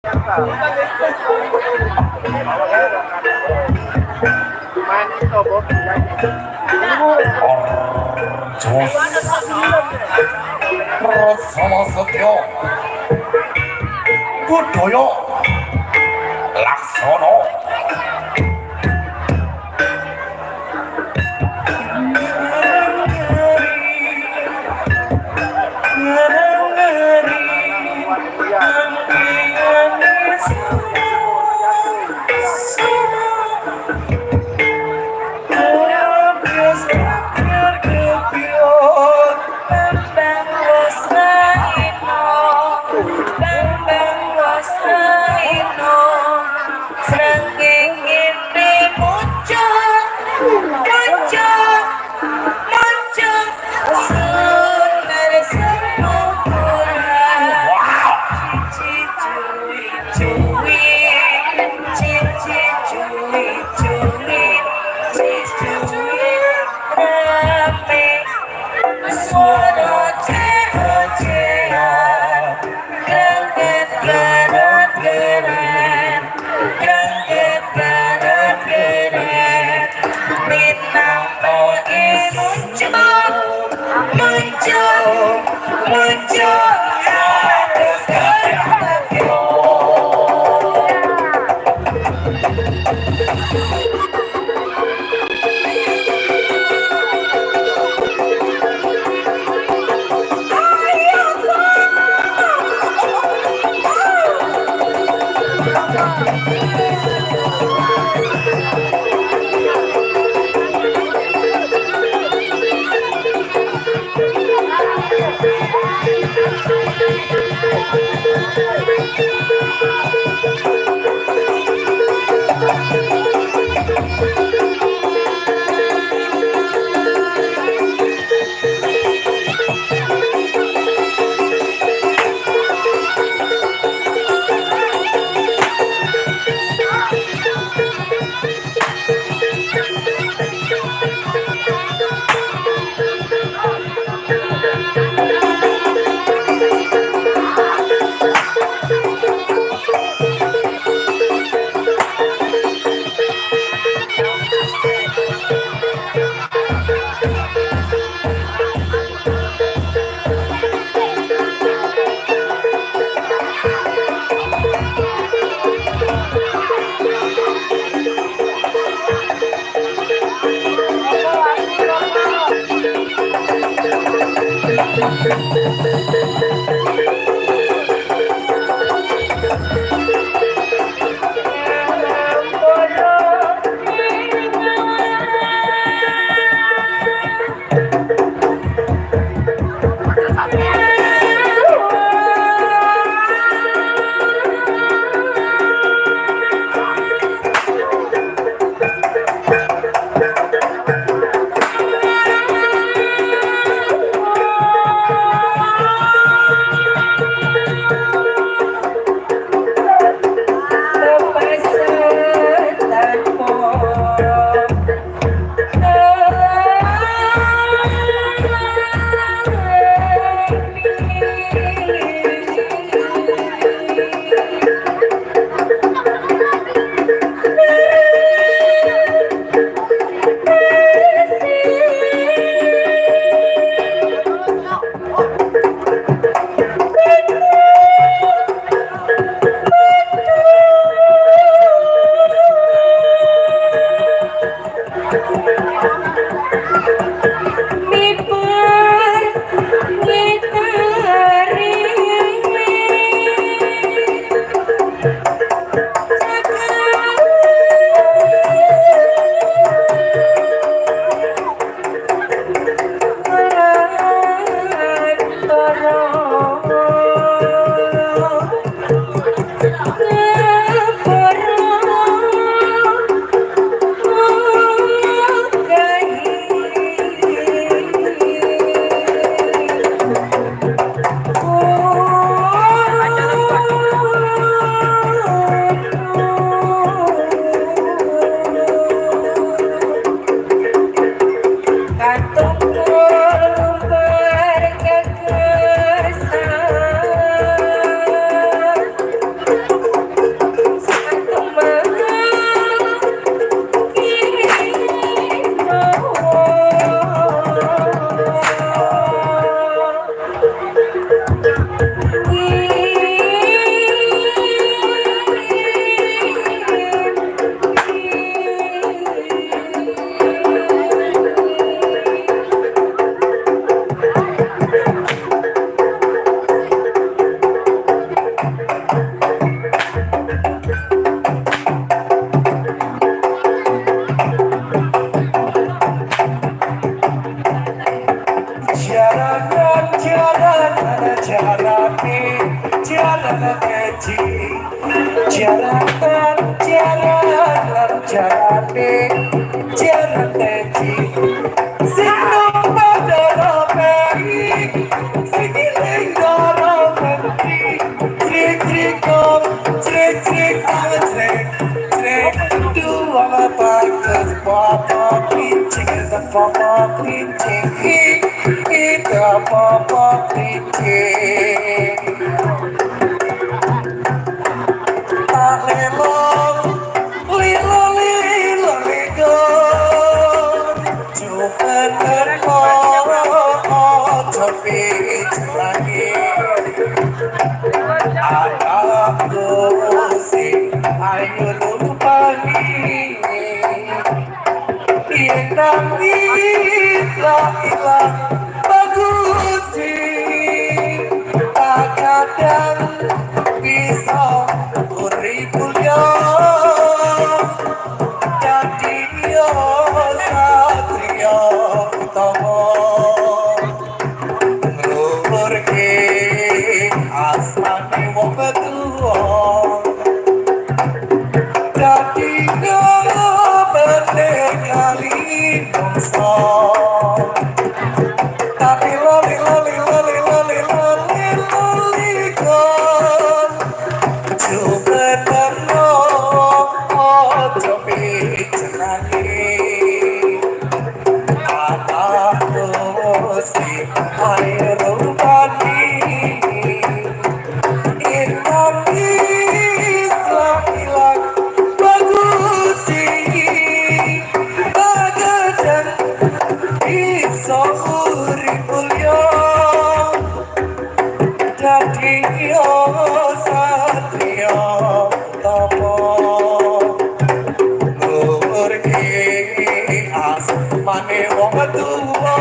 Rasa setya budaya laksana. Bambang Wasraino, Bambang Wasraino, srengenge muncul, muncul, muncul, sunar sempurna. Cici cuwi cuwi, cici cuwi cuwi, cici cuwi rame. Suara cewek-cewekan, greget geret geret, greget geret geret. Minangka muncul, muncul, muncul, atas kertas. Jaranan jaranan jarane jaran teji sing numpak dara peri sing iling dara menteri crik crik kong crik crik kong crik crik dua bagus papa kencing papa kencing itu papa kencing tak lelo lilo lilo lego jumeneng aja lagi anakku sing ayu rupani yen nangis lah ilang bagus tak kadang bisa urip mulya dadi yo satriya utama nglurke asmane wong tuwa dadi yo kali bangsa tapi loli loli loli loli loli loli kon jumeneng aja pijenake anakku sing ayu rupani yen nangis lah ilang bagus bagedang iso urip mulya dadi yo satriya utama nglurke asmane wong tuwa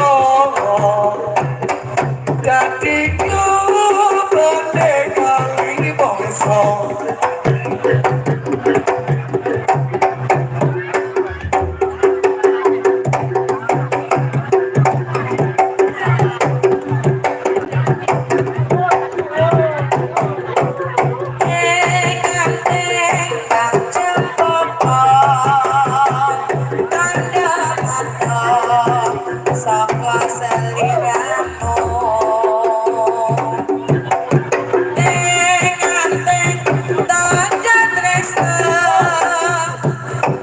dadi gubane kali bangsa. Saka seliramu ing tanda tresna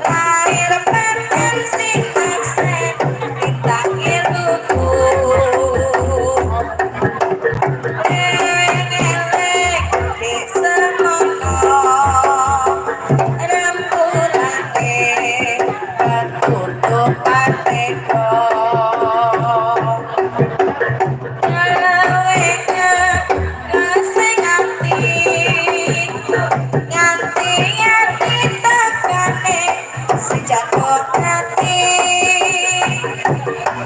lahir batin sing taksih ditangil lugu eling eling semono rembulane ketutupane kasing ati nganti ati tekane sejak ati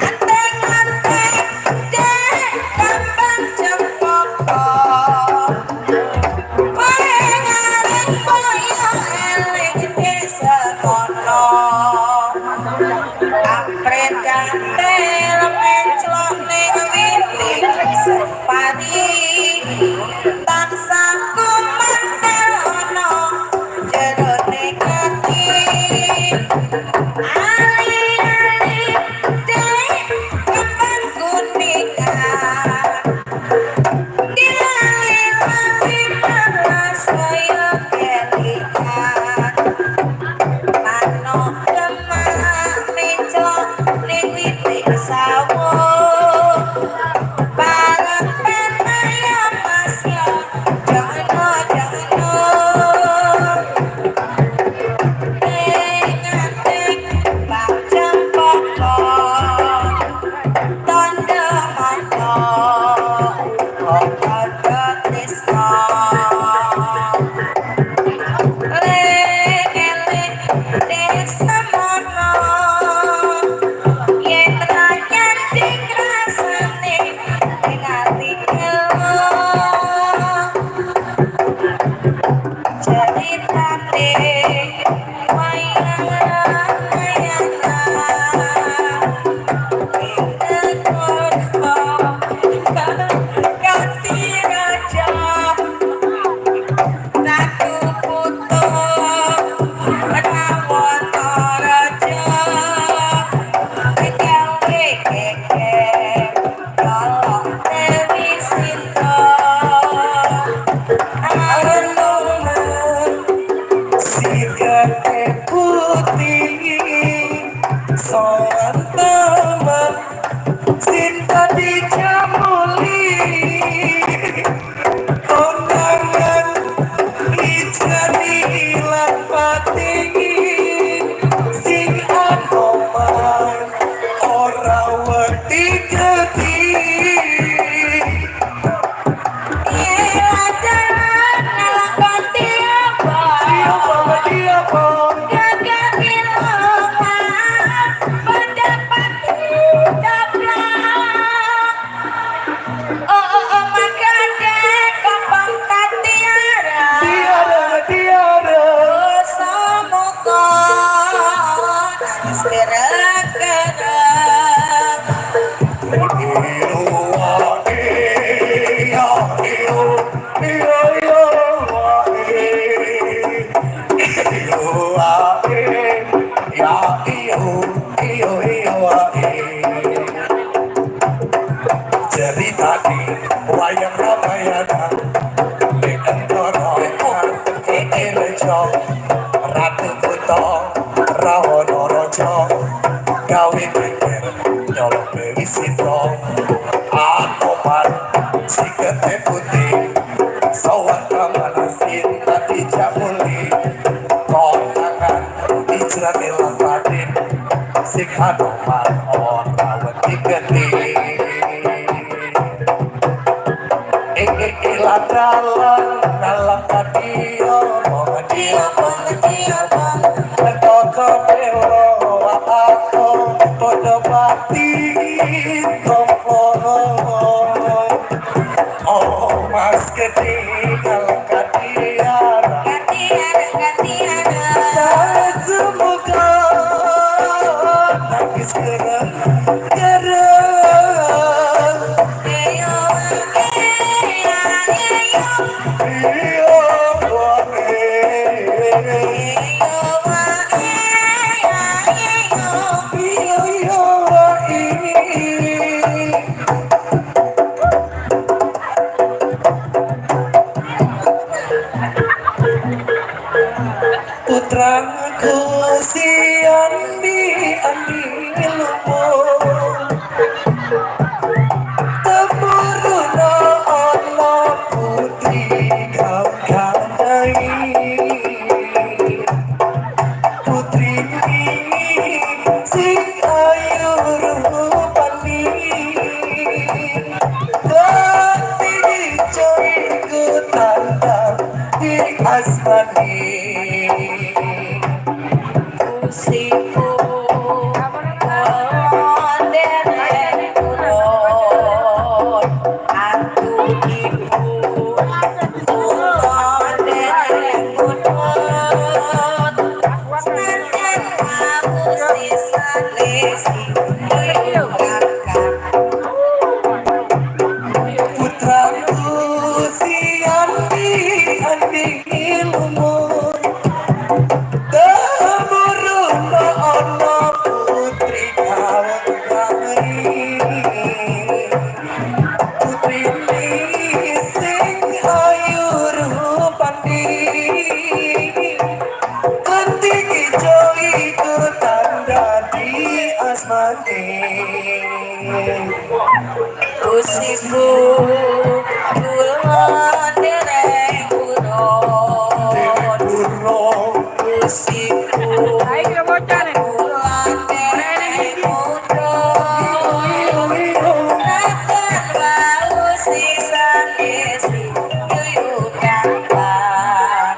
anteng-anteng dek kambang cempoko kowe ngarep boyo eling desa kono ampret kantel menclok ning witing sepati tansah kumantel ana jerone ati ali-ali dek kembang kuningan dilali mati malah saya kelingan manuk demak menclok ning witing sawo bareng penaya mas yo jono jono ing bang cempoko tanda mata uga tanda tresna eling desa mono yen ra nyanding rasane ing ati gelo ceritane wayang-wayangan ing negara ganti raja. Raja, Ratu Buta Rawana Raja, gawe geger nyolong Dewi Sinta. Anoman sikete putih, sowan kamana Sinta dijak muli, konangan ijrane lan batin, sing Anoman ora wedi geni. Ing ladalan ngalang kadiyo Dia bang, dia bang, Toko pelo aku padha pati tompo. Oh mas gede ngalang kadiara gantian, gantian. Semoga nangis gereng gereng. Eyo, eya, eyo, Iya eyo, eya, eyo. iya iya iya. Putraku si Andi Andi lumur temuruna ana putri kang kandhai putri sing ayu rupane dadi iku tanda di asmani. Usiku kula derek purun, aku ibu kula derek purun, senajan wau sisane sing kakak. Putraku si Andi Andi lumur temurun ana putri kang putri sing ayu rupane kanthi ijo iku tanda di asmane. Usiku kula derek purun, Puro usiku kula derek purun, Nakan wau sisane sing yuyu kakak.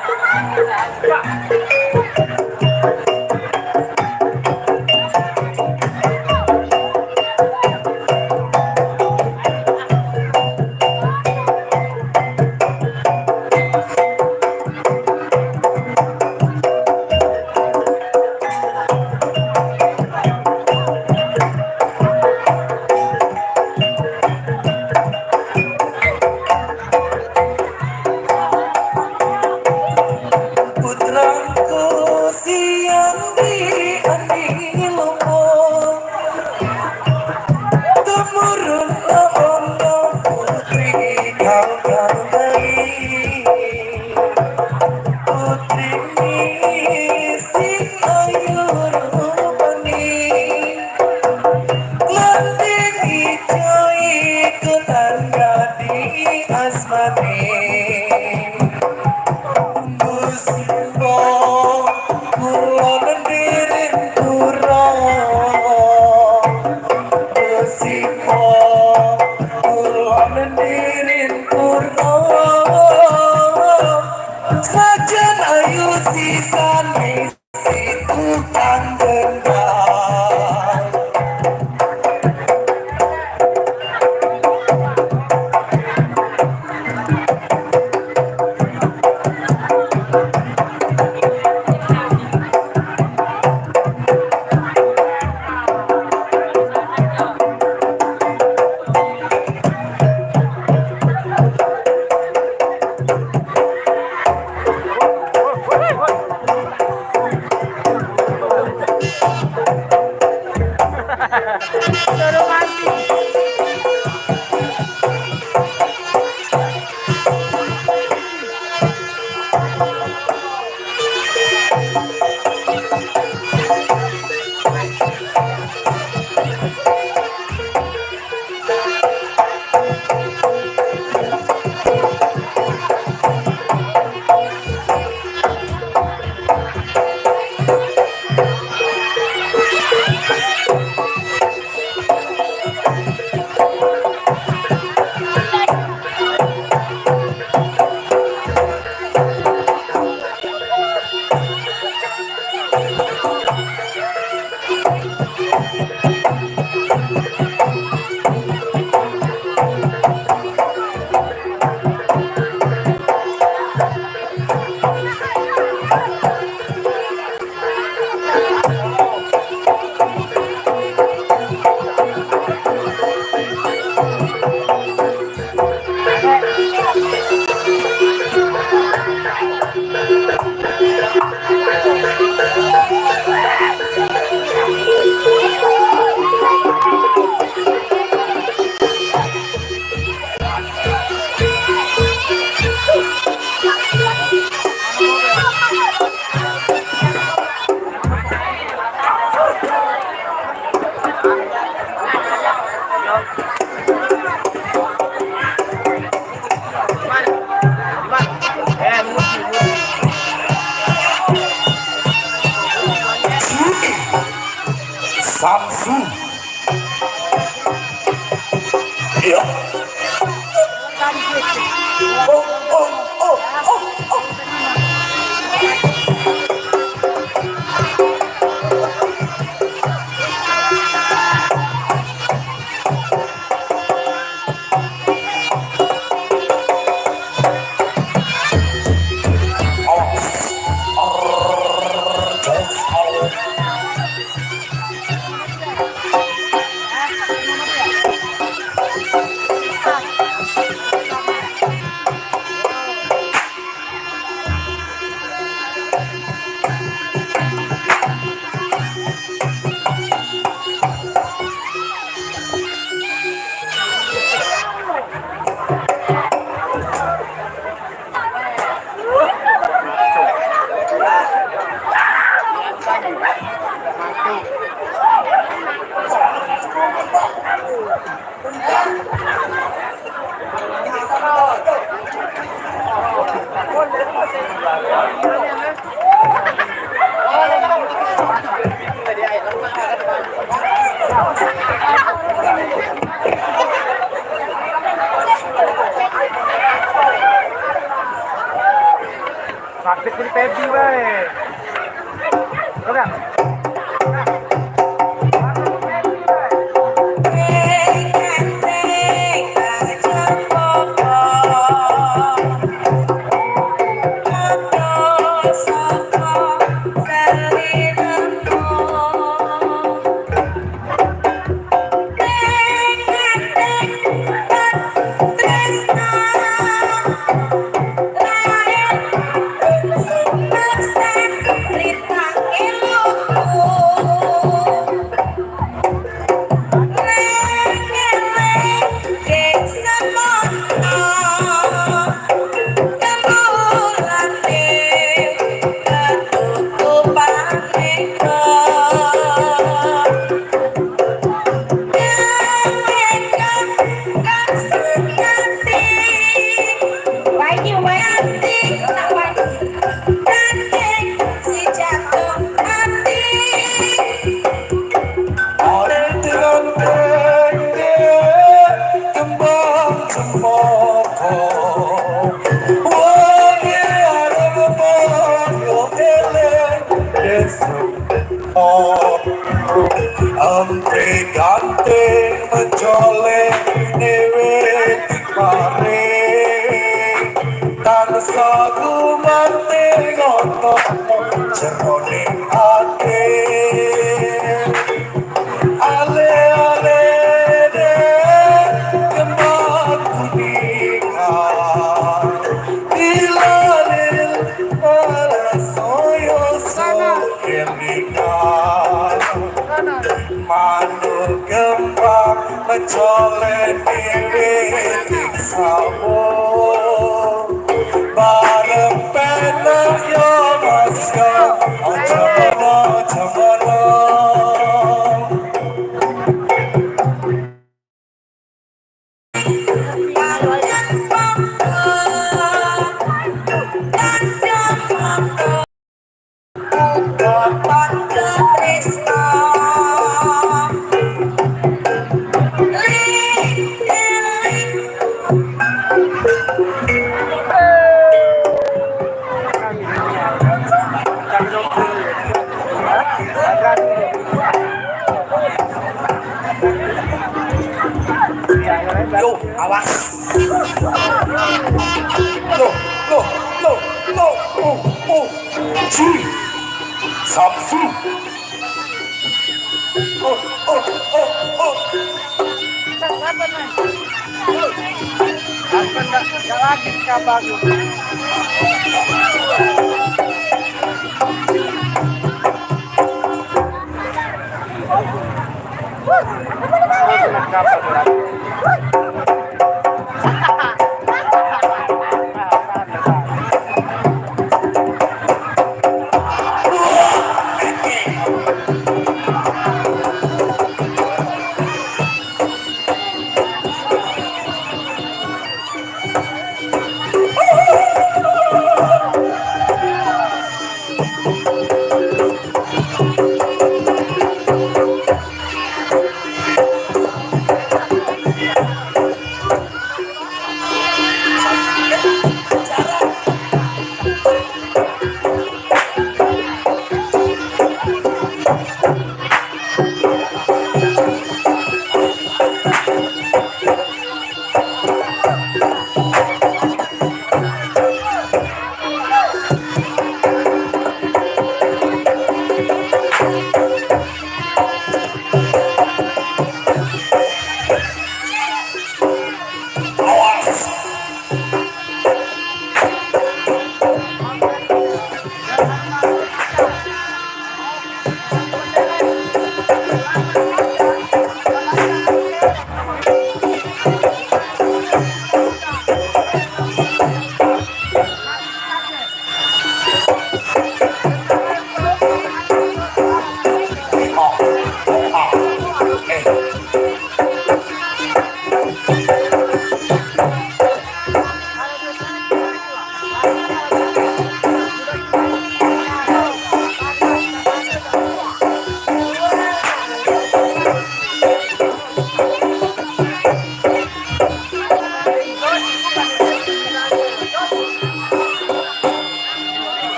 Putraku si Andi Andi lumur temurun ana putri kang kandhai putri sing ayu rupane klending ijo iku tanda di asmane. Gusti kula nendhiring pura Gusti kula nendhiring pura Sajan ayu sisane situ kang dendam. Samsu. Iya. Oh, oh, oh, oh, oh. Awas. Arjes, arjes. Sakit ni Pebi bae. Oke. Kembang cempaka wengi arep padha eling desa. Ante ganting mencole wiwit pare tansah gumanti ana jroning ati. Ale ale de kembang kuningan ilalil soyo kelingan manuk kembang mencole wiwit sawo bareng penak yo Mas yo, aja ngono, aja ngono. Yo, awas. Lo, lo, lo, lo, oh, oh, G, Samsu. Oh, oh, oh, oh. Apa enggak lagi kabar?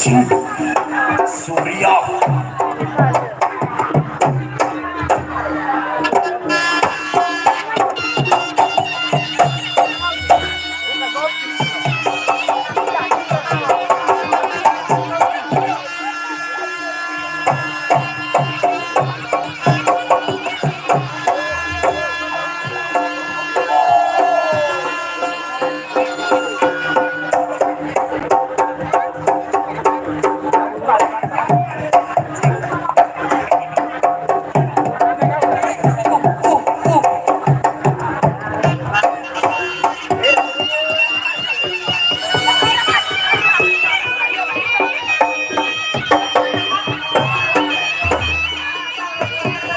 Aji Surya.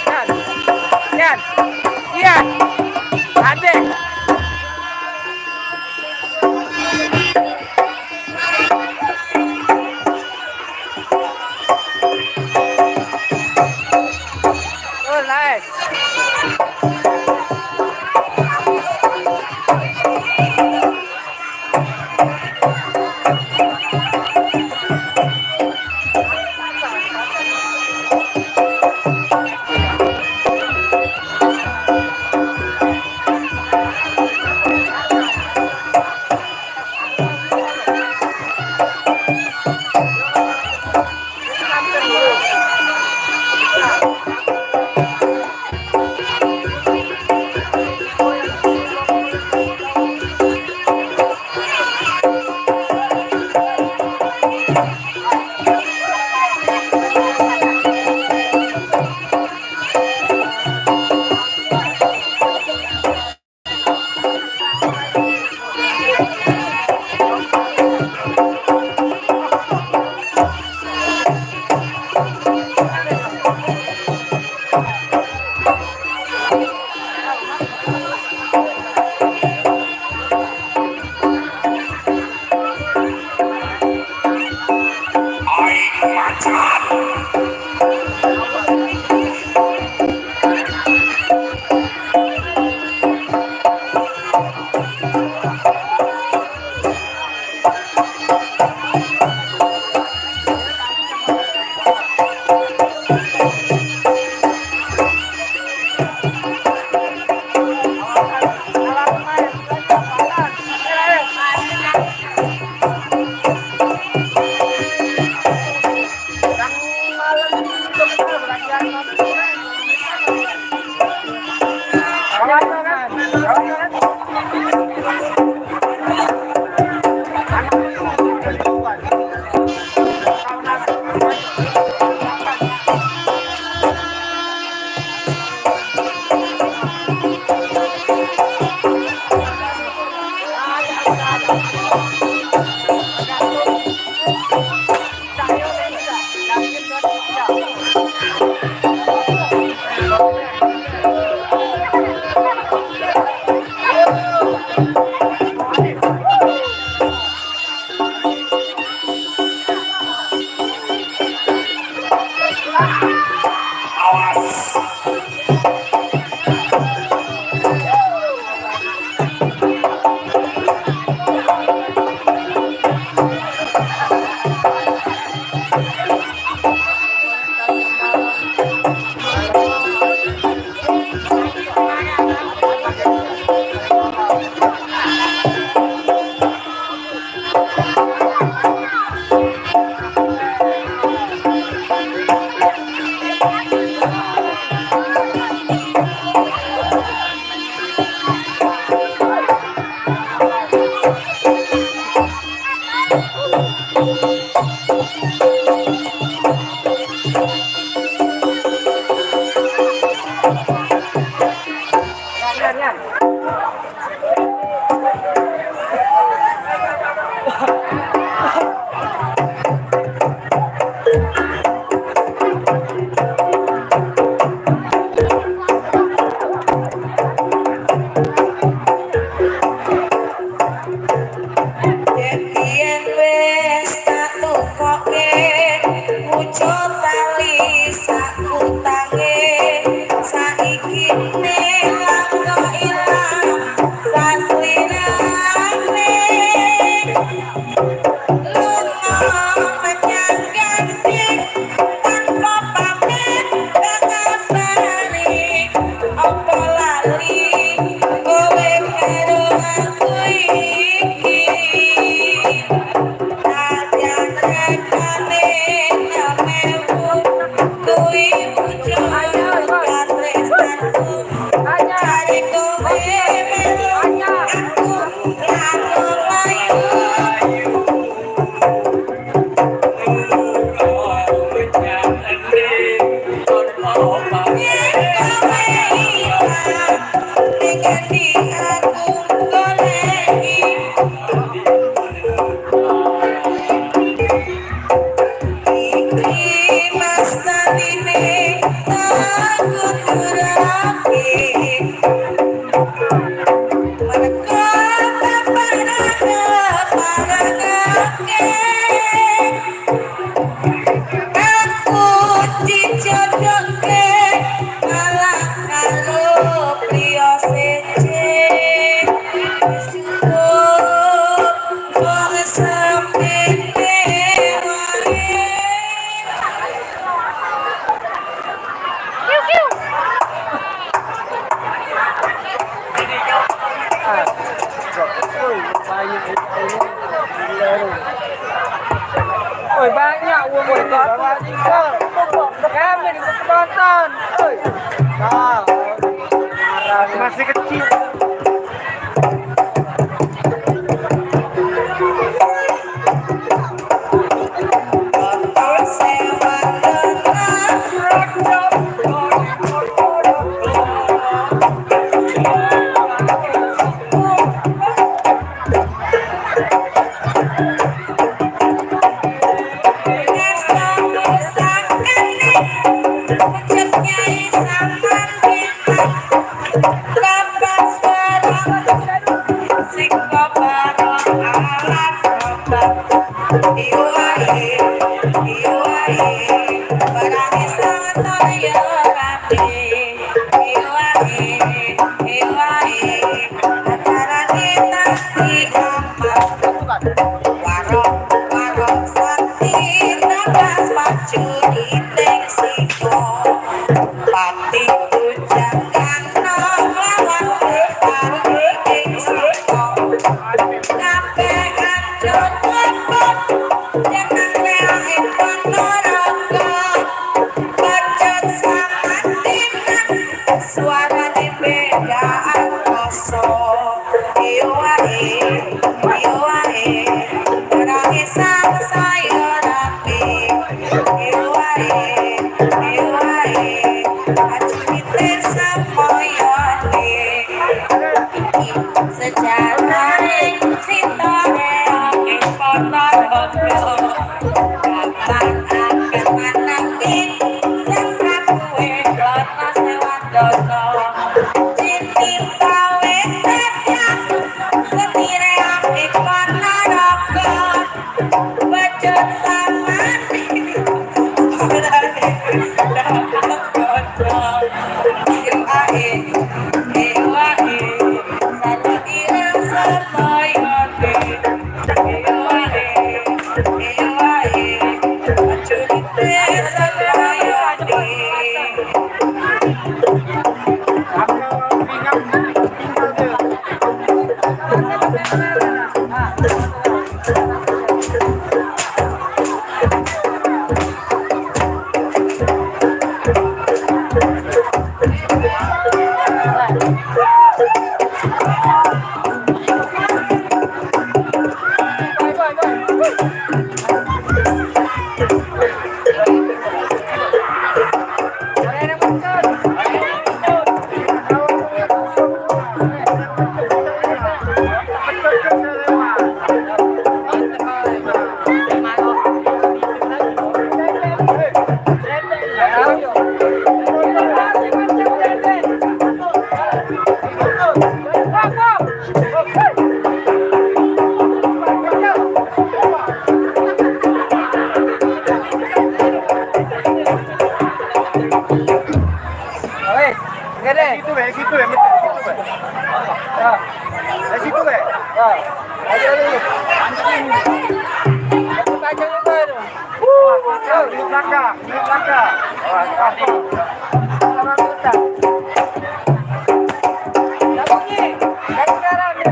Yan. Yan. Yan. Ade. Oh, nice. Aing macan. Awas. Yan, yan. Yen wis tak tukoke ngucul tali sakutange saiki nelang kok ilang saslirane. mlayu. Yen kowe ilang ning endi aku goleki. Iki mastanine aku turake. Merko parangake aku dijodohke malah karo priya seje. Wis cukup wong semene wae. Oi, banyak uang ini. Bawa tiga. Kami di penonton. Oi. Nah, masih kecil. Kotor sewatenan. Ngastamu sakene pencet nyai samandinan kapas barang sing barang alas obat. Iyo ae, iyo ae, barange saya rapi. Iyo ae, iyo ae, acarane tadi amal. Warok warok sakti tabas pajuriting singa. Pati bujang kanom lawan bupati ing singa. Kabeh ancur leput jeneng reake Ponorogo. Pecut samandinan suarane beda angkasa. Iyo ae, iyo ae, barange sangsaya rapi. Iyo ae, iyo ae, ajurite semoyone. Iki sejarahe crita reog ing Ponorogo. Kapan akan manangi Sang Prabu Wendono Sewandana. Cinta wis dadi seni reog ing Ponorogo. Pecut samani suarane dapat. Yo ae, yo ae, satu ireng semoyone. Yo ae, yo ae, ajurite semoyone. Wes, ngene. Situ be, situ be, situ be. Ya, Situ be. ya. Ayo dulu. Panjang juga itu. Di belakang, di belakang. Sama kita. Tak bunyi. Dari sekarang ya.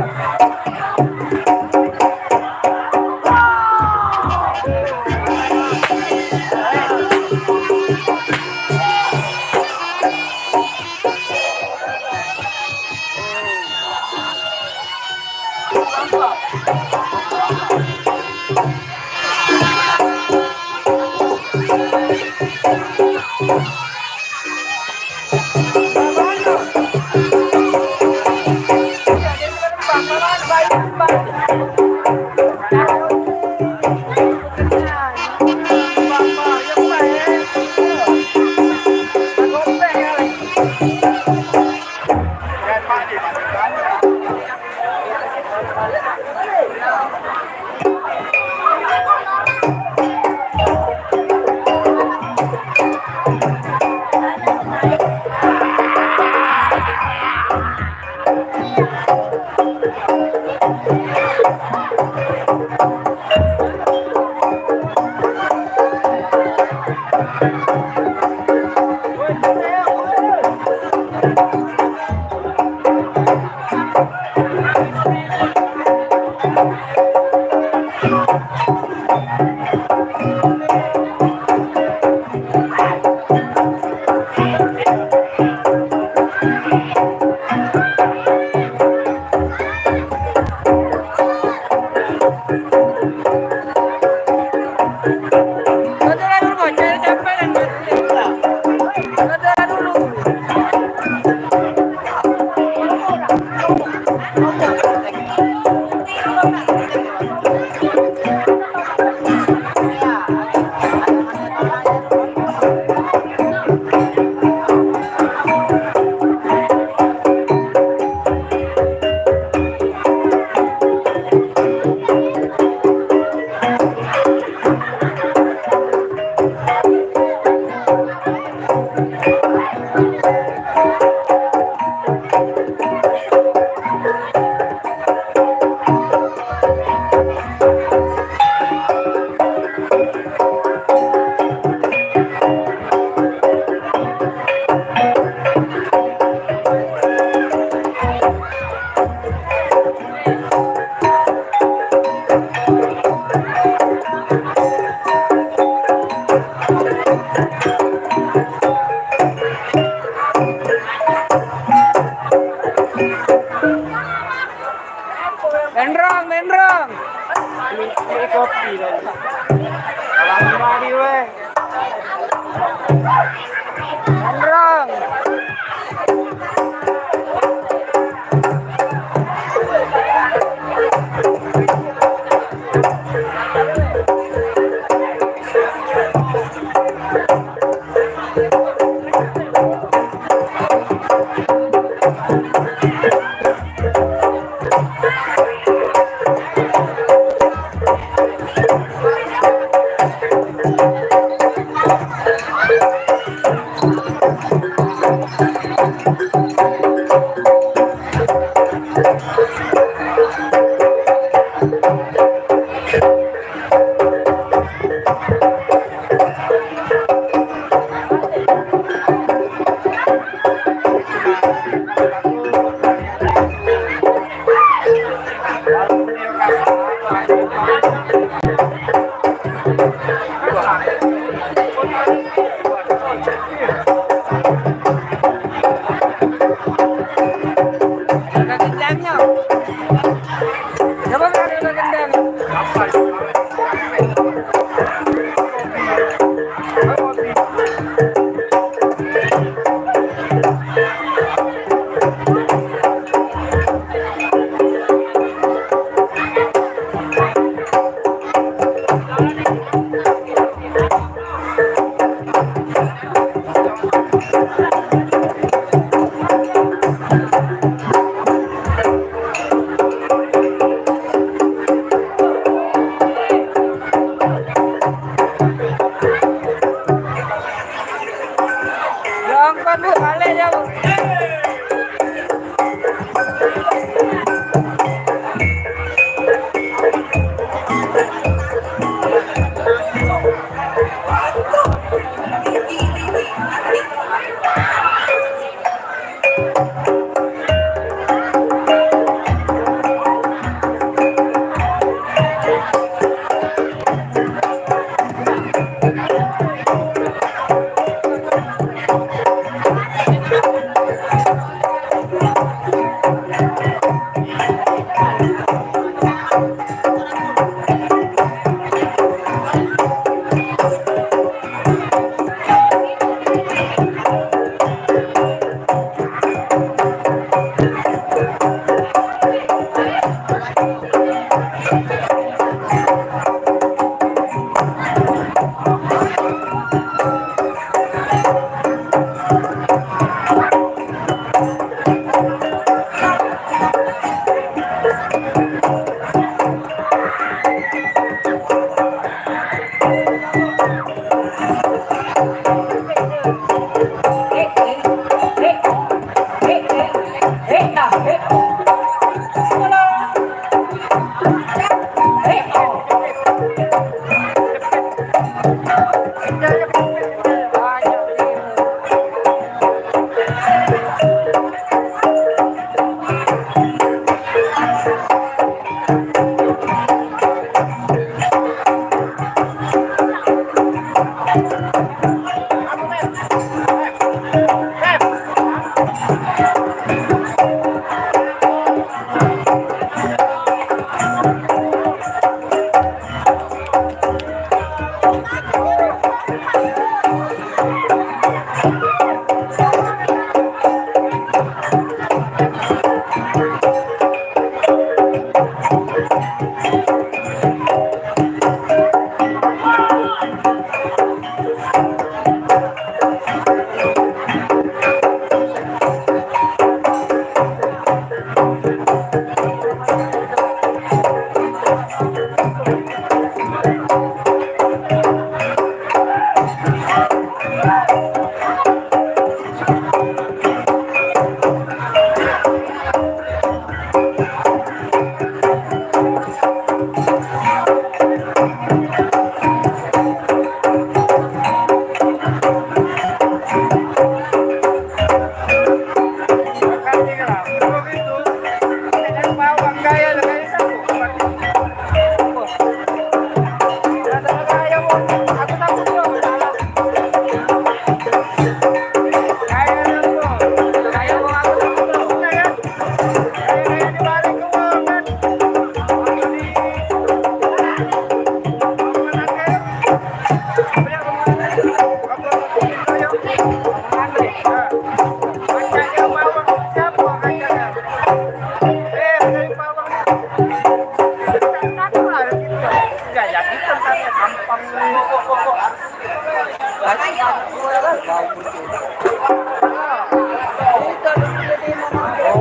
Mendrong, mendrong. Ini kopi dong. Mari weh. Mendrong. Gendangnya. Coba ada gendang.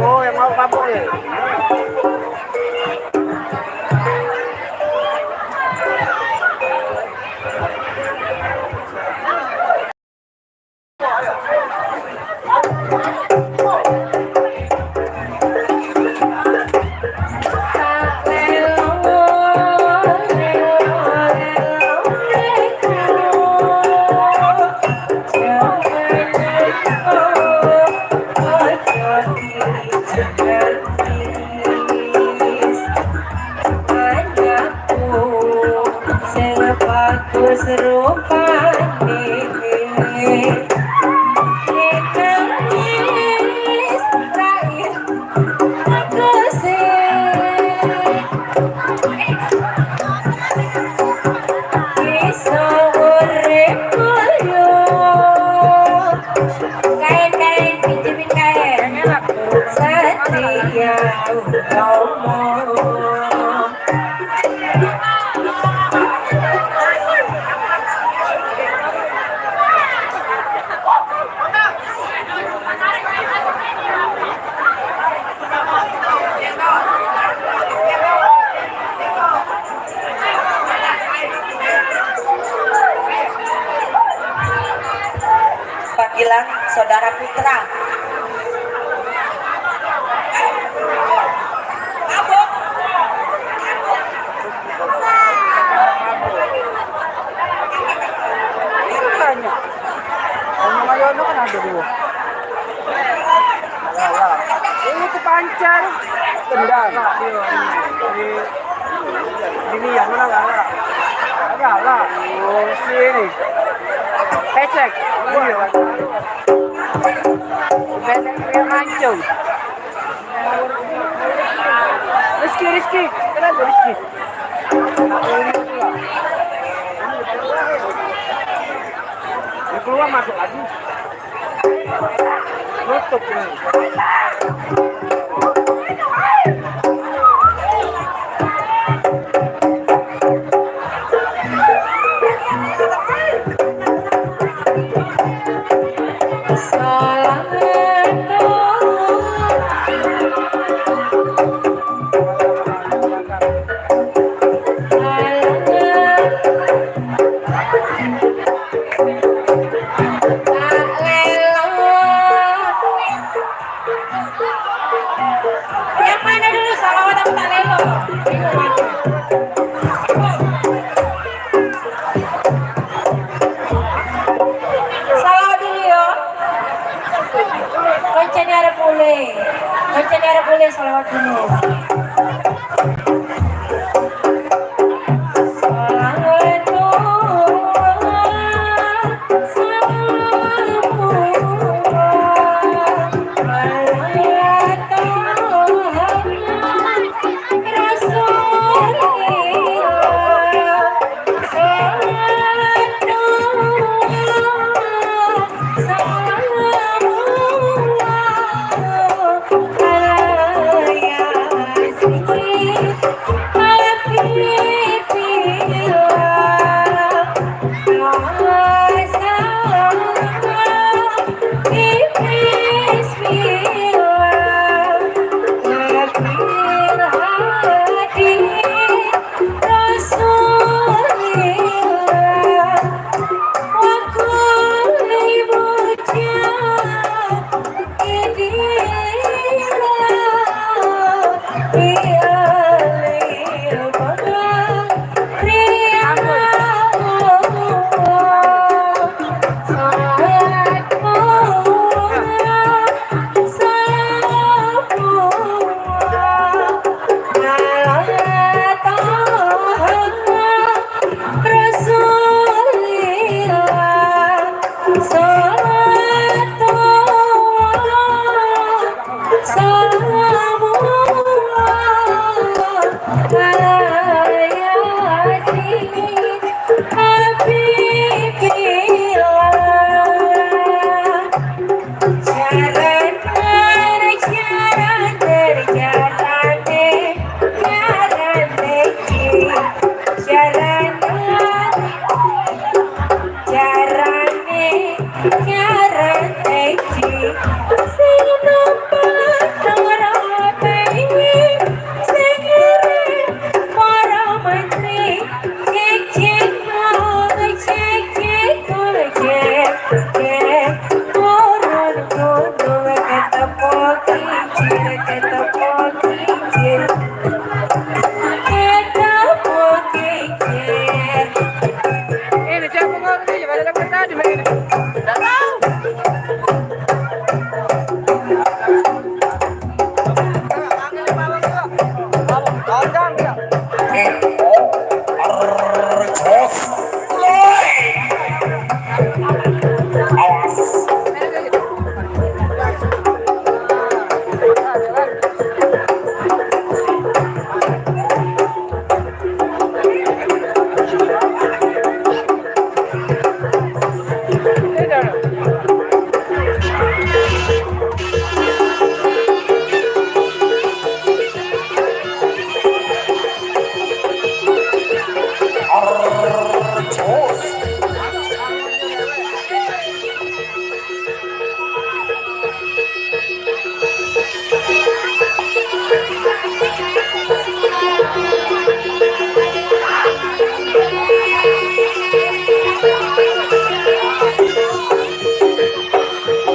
Oh, yang mau kabur ya. Bagus rupane nangis raih tegese iso urip mulya. Kain-kain pinjemin kain Satria Utomo. Panggilan Saudara Putra. Itu banyak. Kalau Mayono kan ada dua. Itu pancar. Tendang. Ini yang mana lah? Ada lah. Oh, sini. Pesek. Iya. Pesek yang mancung. Rizky, Rizky. Kenapa Rizky? Ya keluar masuk lagi. Nutup nih. Yang mana dulu salawat aku tak lelo. Salawat dulu yo. Koncene arep mulih. Koncene arep mulih salawat dulu. Salamullah ala Yasin.